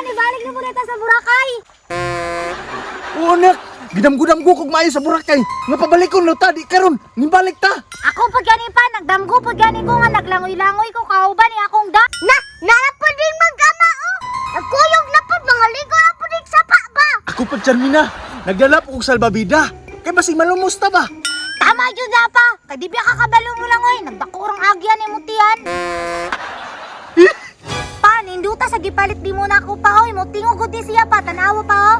Ibalik na muna ta sa Boracay. Oo nak, gidamgo-damgo kog maayo sa Boracay. Nga pabalikon no ta di karon, nibalik ta. Ako pag gani pa, nagdamgo pag gani ko nga naglangoy-langoy ko kauban ni akong da. Na, nara po din mag-ama oh. Nagkuyog na po, mga ligo na po din sapa ba? Ako pag Charmina, nagdala po kog salbabida. Kay basig malumos ta ba? Tama yun na pa. Kay di ba kakabalo mo langoy, nagdako rang agyan ni mutian. Pa, ninduta sa gipalit di mo na ako pa oy, mutingog gud di siya pa, tanawa pa oh.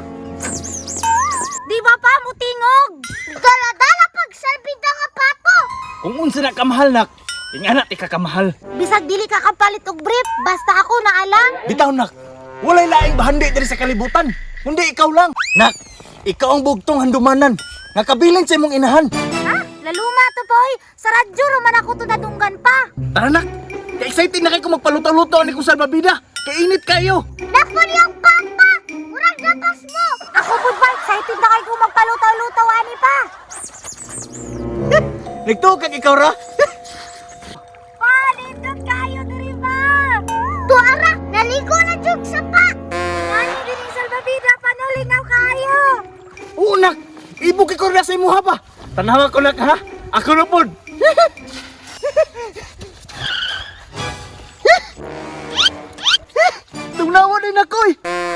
Di ba pa mutingog? Dala-dala pag salbida nga pato. Kung unsa na kamahal nak, ingana ti ka kamahal. Bisag dili ka kapalit og brief, basta ako na alam. Bitaw nak, walay laing bahandi diri sa kalibutan. Kundi ikaw lang. Nak, ikaw ang bugtong handumanan. Nga kabilin sa imong inahan. Ha? Laluma to pa oy, sa radyo raman ako to nadunggan pa. Tara nak, ka-excited na kay ko magpaluto-luto ani kong salbabida. Kainit kayo. Napon yung papa! Murag gatas mo! Ako pud ba excited na kay ko magpalutaw-lutaw ani pa. Nagtuo kag ikaw ra. Palindot kayo diri ba? Tuara, naligo na jud sapa! Nani diri salbabida panulingaw kayo. Oo nak, ibog ko na sa imuha pa. Tanawa ko nak ha. Ako na pod. Tungnawa din ako eh.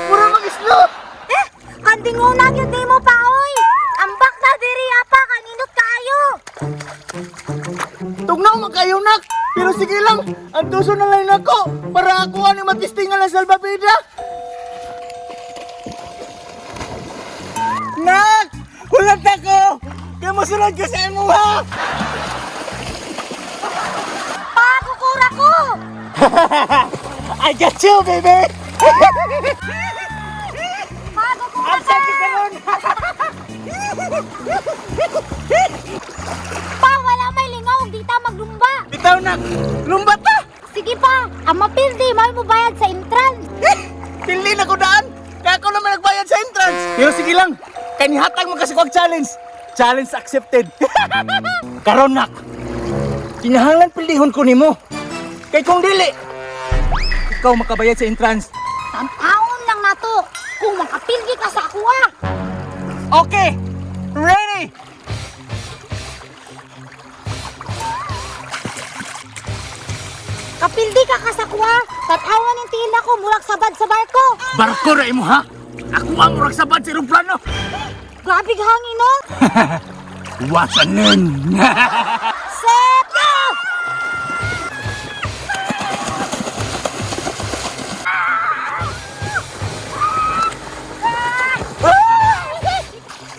Mura mag islo. Eh, kandingunag yun di mo pa oy. Ambak na diri apa kaninot kayo. Tugnaw man kayo nak. Pero sige lang, ang tuso na lang nako para ako ani matistingan ang salbabida. Nak! Hulat ako! Kaya masunod ka sa imuha! Pa, kukura ko. I got you, baby! Pa, kukura Ang ka. sakit ka ron! Pa, wala may lingaw, di ta maglumba. Bitaw nak! Lumbat ta! Sige pa, ang mapildi, may mubayad sa entrance. Pili na ko daan! Kaya ako naman nagbayad sa entrance! Pero sige lang, kanihatag mo kasi ko ang challenge! Challenge accepted! Karon nak, kinahanglan pildihon ko nimo. Kay kung dili, ikaw makabayad sa entrance. Tanawon lang nato kung makapildi ka sa ako ah. Okay, ready! Kapildi ka ka sa kuha. Tanawan yung tiil ako, murag sabad sa barko. Barko ra imo ha? Ako ang murag sabad sa eroplano. Grabe hangin no. What's a name? Set, go!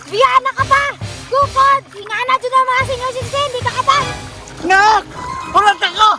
Biyana ka pa! Gukod! Ingana dyan ang mga senior citizen, di ka kapat! Nak! Ulat ako!